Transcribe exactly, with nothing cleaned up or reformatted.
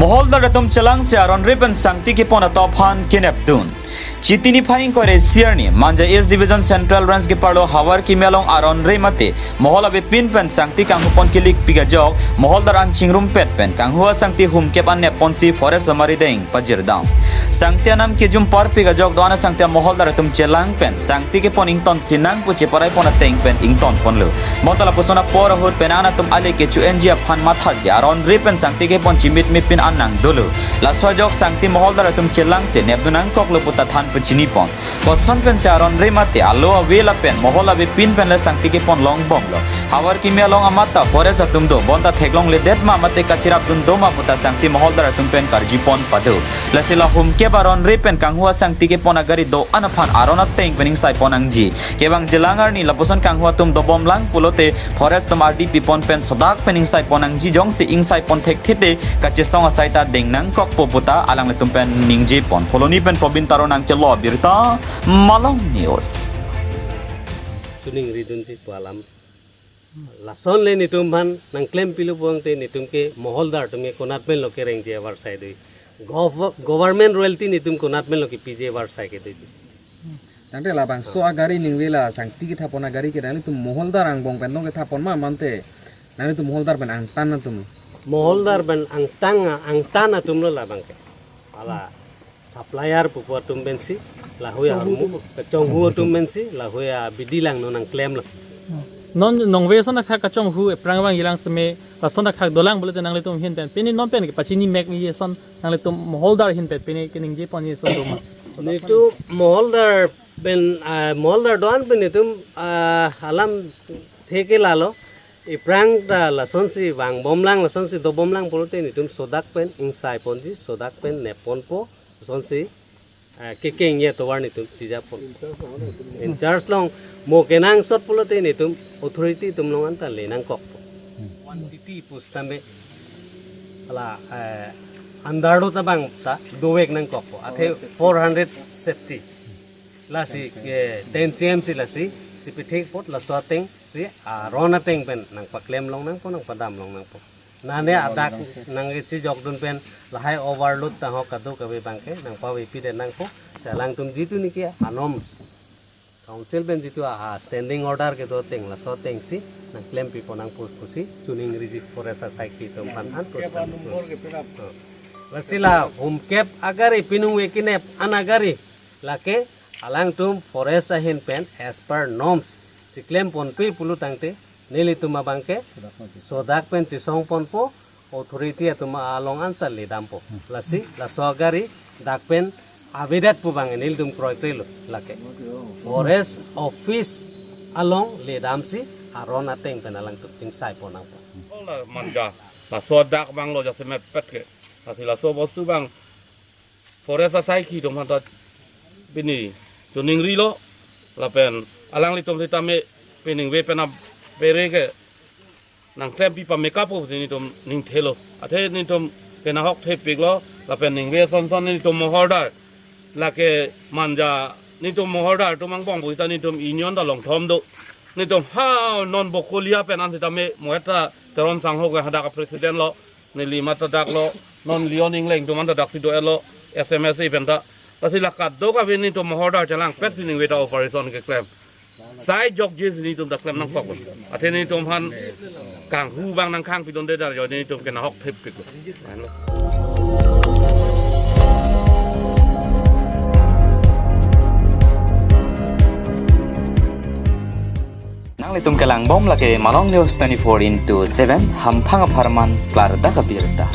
Moholdar atum chelangsi aron-re pen sangti kepon atum aphan kenepdun. Chiti niphai ingkoi ra isi arni, Manja East Division Central Range keparlo Havarkimi along aron-re mate mohol avepin pen sangti kanghupon kelik pik ajok, moholdar an chingrumpet pen kanghu asangti humkep an nepponsi forest arideng pajirdam. Sangti anam kejum parpik ajok do-an asangti amoholdar atum chelang pen sangti kepon ingtonsi nang pu cheparaipon ateng pen ingtonponlo. Bonta lapuson apor ahut pen an atum ale kecho-enji aphan mathaji aron-re pen sangti kepon chimit mepin an nangdolo. Laso ajok sangti moholdar atum chelangsi nepdun nangkoklo puta than pu chinipon. Koson pensi aron-re mate alo ave lapen mohol avepin pen le sangti kepon longbomlo. Havarkimi along amat ta forest atum do, bonta theklongledet ma mate kachirapdun do ma puta sangti moholdar atum pen karjupon pado. Lasi la humkep aron-re pen kanghu asangti kepon agari do-an aphan aron ateng pen ingsaipon nangji. Kevang chelang arni lapuson kanghu atum dobomlang pulote forest atum ardi pipon pen sodak pen ingsaipon nangji, jongsi ingsaipon thekthe te kachesong asai ta deng nangkokpo puta alanglitum pen ningjepon. Phuloni pen Probin Taro nangkelo birta, Malong News. Choningridunji pu alam. Lason le netum aphan nangklempilo pulote netum ke moholdar atum ke konat pen lo kerengji avarsai dui. Gov-, government royalty netum konat pen lo kepiji avarsai kedoji. Tangte labangso agari ningve la sangti kethapon agari ke nanglitum moholdar angbong pen tong kethapon ma mate nanglitum moholdar pen angtan atum? Moholdar pen angtan a-, angtan atum lo labang ke. Hala supplier pupu atum pensi, lahui ahormu, kachonghu atum pensi, lahui abidi lang non nangklemlo. Non nongve ason akhak kachonghu ephrang vangji lang seme, lason akhak dolang pulote nanglitum ahin pen pini non pen kepachini mekji ason nanglitum moholdar ahin pen pini keningjepon ason do ma? Netum moholdar pen, ah, moholdar do-an pen netum, ah, alamthe ke lalo. Ephrang ta lasonsi vangbomlang, lasonsi dobomlang pulote netum sodak pen ingsaiponji, sodak pen nepponpo, lasonsi, ah, kekengji atovar netum chijapon. In charge along mo kenangsot pulote netum authority atum along anta le nangkokpo. One D T pusitame hala, eh, under lo ta bang ta dovek nangkokpo. Athe four hundred safety. Lasi, eh, ten C M si lasi chipithek apot laso atengsi aron ateng pen nangpaklem long nangpo, nangpadam long nangpo. Nane adak nangkechijokdun pen lahai overload ta ho kadokave abang ke nangpavepidet nangpo. Si alangtum jitu niki anom council pen jitu a, a standing order kedo ateng laso atengsi nangklempipon nangpo pusi choningriji forest asaikhi atum aphan an pusi. Lasi la humkep agari pinung ve kenep an agari lake alangtum forest ahin pen as per norms chiklemponpe pulo tangte nelitum abang ke sodak pen chisongponpo, authority atum along anta ledampo. Lasi laso agari dak pen avedet pu abang nelitum kroikre lo lake. Forest office along ledamsi aron ateng pen alangtum chingsaipon nangpo. Hala Manja, laso dak abang lo jasemet pet ke. Lasi laso bostu abang forest asaikhi atum aphan ta pini choningrilo lapen alanglitum sitame piningve pen apere ke nangklempi pamekapo si netum ningthelo. Athe netum kenahok thepiklo lapen ningve ason son netum moholdar lake Manja netum moholdar atum angbong pusita netum union ta longthom do. Netum ha non Bokolia pen an sitame mo eta Teron Sangho ke hadak president lo. Neli mat ta dak lo, non Leon Engleng atum an ta daksi do-et lo, S M S A pen ta. Lasi la kadokave netum moholdar chelangpetsi ningve ta operation keklem. Sai jokjesi netum ta klem nangkok. Athe netum aphan kanghu abang nangkhangpidunde dar jo netum kenahok thepik. Nanglitum kelangbom lake Malong News twenty-four into seven, hamphang apharman klardak abirta.